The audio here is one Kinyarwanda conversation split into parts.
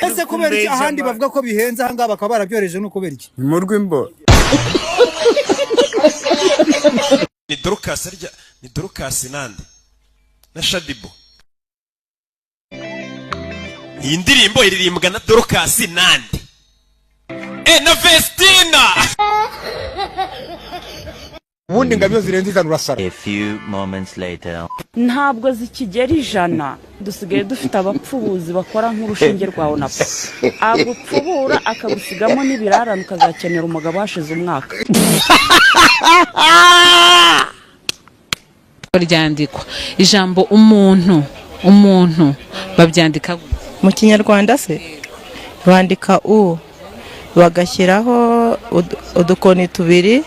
Ese kubera iki ahandi bavuga ko bihenze, ahangaha bakaba barabyohereje? Ni ukubera iki? Ni mu rw'imbo. Ni Dorcas, arya ni Dorcas nande na Shaddyboo. Iyi ndirimbo iririmbwa na Dorcas nande na Vestina. Ubundi ngabyo zirenze 5 urasara. A few moments later. Ntabwo zikigera 100. Dusigaye dufite abapfubuzi bakora nk'urushinge rwa onapo, agupfubura akagusigamo n'ibirarane, ukazakenera umugabo hashize umwaka. Ryandikwa ijambo umuntu, umuntu babyandika gute? Mu Kinyarwanda se bandika u, bagashyiraho udukoni tubiri,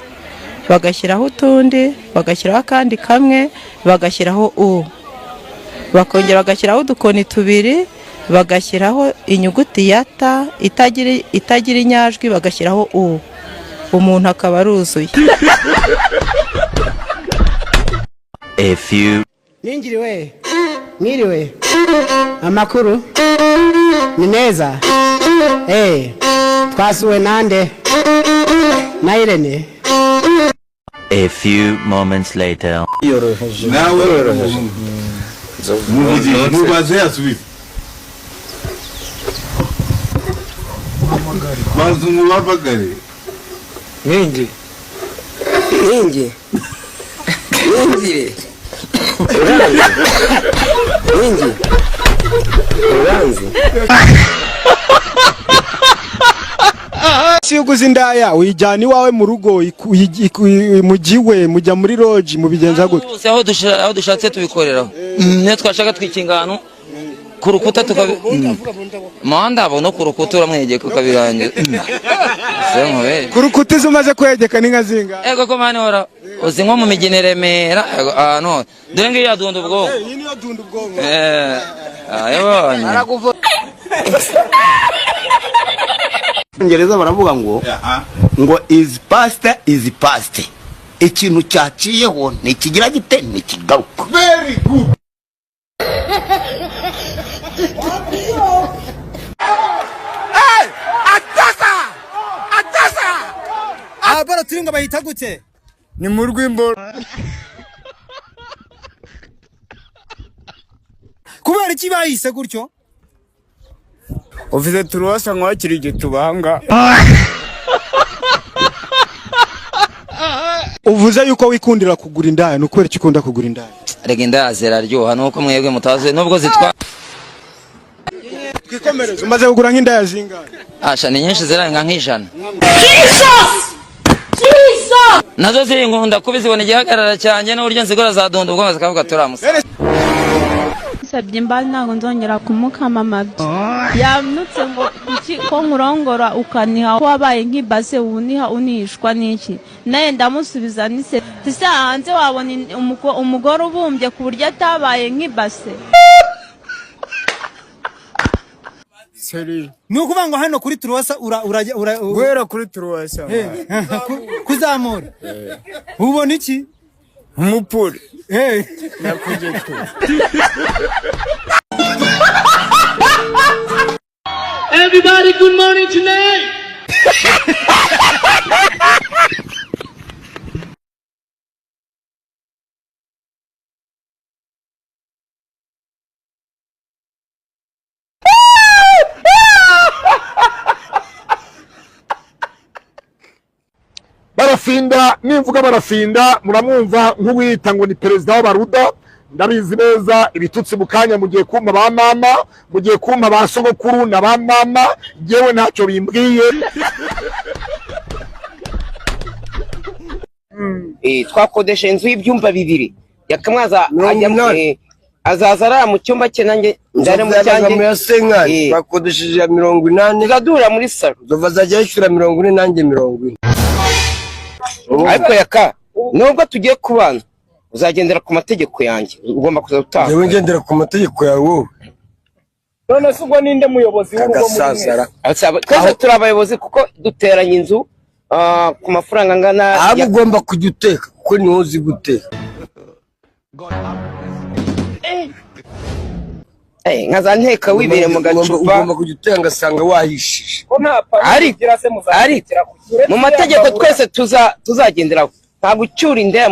bagashyiraho utundi, bagashyiraho akandi kamwe, bagashyiraho u, bakongera bagashyiraho udukoni tubiri, bagashyiraho inyuguti ya ta itagira inyajwi, bagashyiraho u, umuntu akaba aruzuye. A few Ningiriwe, mwiriwe, amakuru ni meza. Twasuwe nande? Na Irene. A few moments later. Nawe mubaze yasubize, baza umubabagare. Nkingi, nkingi, ningire, uranzi, nkingi, uranzi. Si uguze indaya uyijyana iwawe mu rugo, mu giwe mujya muri lodge, mubigenza gute? Hose aho dushatse tubikoreraho. Niyo twashaka twikinga ahantu ku rukuta tukabi muhanda abo no ku rukuta uramwegeka ukabirangiza. Se nkubere. Ku rukuta izo umaze kwegeka n'inka zingahe? Ego ko mani hora uzi nko mu migina i Remera, ego, ahantu hose dore ngiyo yadunda ubwonko. Iyi niyo dunda ubwonko. Ayabonye. Cyongereza baravuga ngo is past is past, ikintu cyaciyeho ntikigira gite, ntikigaruka. Very good. Aha baro turi ngo bayita gute? Ni mu rw'imbo. Kubera iki bayise gutyo? Ufite turuwasa nkwakira igitubanga. Uvuze yuko wikundira kugura indaya, ni ukubera iki ukunda kugura indaya? Rega indaya ziraryoha nuko mwebwe mutazi nubwo zitwa Twikomereze, umaze kugura nk'indaya zingahe? Asha ni nyinshi, zirenga nk'100. Nazo zirinkunda kubizibona igihagarara cyanjye n'uburyo nzigora zadunda ubwonko zikavuga turamusa. Nsabye imbabazi, ntabwo nzongera kumukama amabyi. Yamutse ngo kuki ko nkurongora ukaniha, ko wabaye nk'ibase uniha unihishwa n'iki? Naye ndamusubiza nise ese hanze wabona umugore ubumbye ku buryo atabaye nk'ibase? Seri. Ni ukuvuga ngo hano kuri turuwasa urajya Guhera kuri turuwasa. Kuzamura ubona iki? Umupuri. Nakugetu. Everybody, good morning tonight. Barafinda, nimvuga Barafinda muramwumva nk'uwita ngo ni perezida w'abaruda. Ndabizi neza ibitutsi mu kanya mugiye kumpa ba mama, mugiye kumpa ba sogokuru na ba mama, yewe ntacyo bimbwiye. Twakodesha inzu y'ibyumba bibiri, yakamwaza ajya azaza arara mu cyumba cye, nanjye ndare mu cyanjye. Muri senkani bakodesheje ya 80. Tuzadura muri salo. Nzova azajya yishyura 40 nanjye 40. Ariko yaka nubwo tugiye kubana uzagendera ku mategeko yanjye, ugomba kuza gutanga. Njyewe ngendera ku mategeko yawe wowe. None se ubwo ninde muyobozi w'urugo muri mwe? Twese turi abayobozi kuko duteranye inzu ku mafaranga angana. Ahubwo ugomba kujya uteka kuko niwo uzi guteka. Nkaza nteka wibere mu gacupa. Ugomba kujya utanga ngasanga wahishije. Ariko mu mategeko twese tuzagenderaho, nta gucyura indaya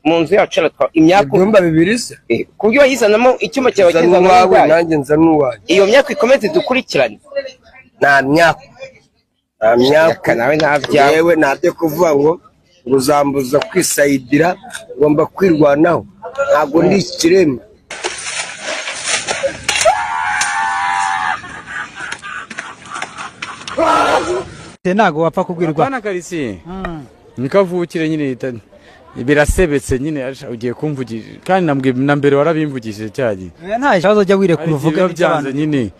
mu nzu yacu aratwa imyaku. Ibyumba bibiri se? Ku buryo wayizanamo icyumba cyawe Nza kizanamo n'uwawe indaya. Nanjye nza n'uwanjye. Iyo myaka ikomeze dukurikirane. Nta myaka, nta myaka. Nawe nta byawe. Yewe, ntabyo kuvuga ngo uzambuza kwisayidira, ngomba kwirwanaho, ntabwo ndi ikiremwa. Ntabwo wapfa kubwirwa. Apana karisi nikavukire nyine birasebetse nyine, asha, ugiye kumvugisha kandi na mbere warabimvugishije cyagihe. Oya, nta kibazo, ujya wirekura Hari igihe uvuge biba n'ibyo byanze abantu- nyine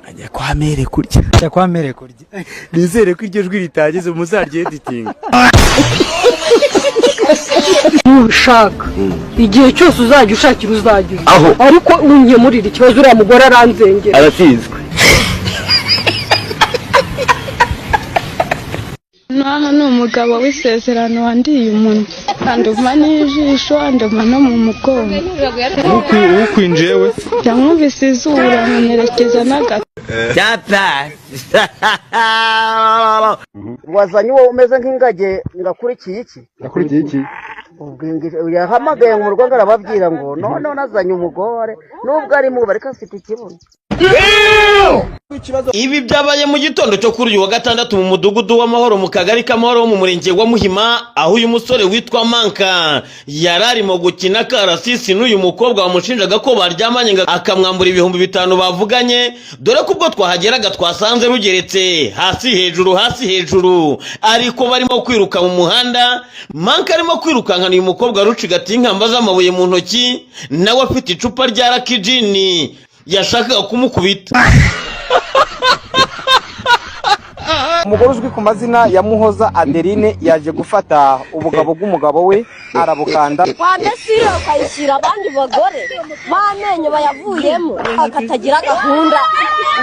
nkajya kwa mere kurya. Jya kwa mere kurya. Nizere ko iryo jwi ritageze muzarye editinga. Nubishaka igihe cyose uzajya ushakira uzajya uza. Aho. Ariko unkemurira ikibazo, uriya mugore aranzengera. Aratsinzwe. Naha ni umugabo w'isezerano wandiye umunwa, anduma n'ijisho, anduma no mu mugongo. Ukwinjiye we? Yankubise izuru amunerekeza n'agati. Wazanye uwo umeze nk'ingage ngakurikiye iki? Nakurikiye iki? Yahamagaye mu rugo ngo arababwira ngo noneho nazanye umugore, nubwo ari mubi ariko afite ikibuno. Ibi byabaye mu gitondo cyo kuri uyu wa gatandatu mu mudugudu w'Amahoro, mu kagari k'Amahoro, mu murenge wa Muhima, aho uyu musore witwa Manka yari arimo gukina karasisi n'uyu mukobwa wamushinjaga ko baryamanye ngo akamwambura 5000 bavuganye. Dore ko ubwo twahageraga twasanze rugeretse hasi hejuru, hasi hejuru, ariko barimo kwiruka mu muhanda. Manka arimo kwirukankana uyu mukobwa rucigatiye inkamba z'amabuye mu ntoki, nawe afite icupa rya Lucky Gin yashakaga kumukubita. Umugore uzwi ku mazina ya Muhoza Adeline yaje gufata ubugabo bw'umugabo we arabukanda. Wandesire ukayishyira abandi bagore b'amenyo bayavuyemo akatagira gahunda,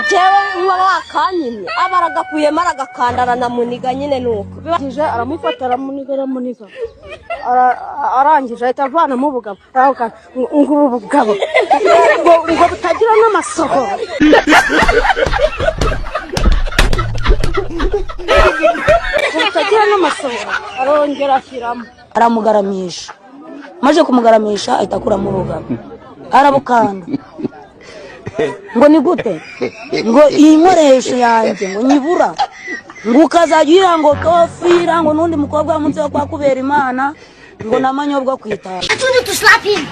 njyewe nkuba wakanyimye aba aragakuyemo aragakanda aranamuniga nyine nuko. Arangije aramufata aramuniga aramuniga. Arangije ahita avanamo ubugabo, aravuga ngo ubu bugabo ngo butagira n'amasohoro, ngo butagira n'amasohoro, arongera ashyiramo. Aramugaramisha, maze kumugaramisha ahita akuramo ubugabo arabukanda, ngo ni gute ngo iyi nkoresho yanjye ngo nyibura, ngo ukazajya uyira ngo tofira, ngo n'undi mukobwa munsi wo kwa kubera imana ngo namanyobwa kwitaba. I told you to slap him.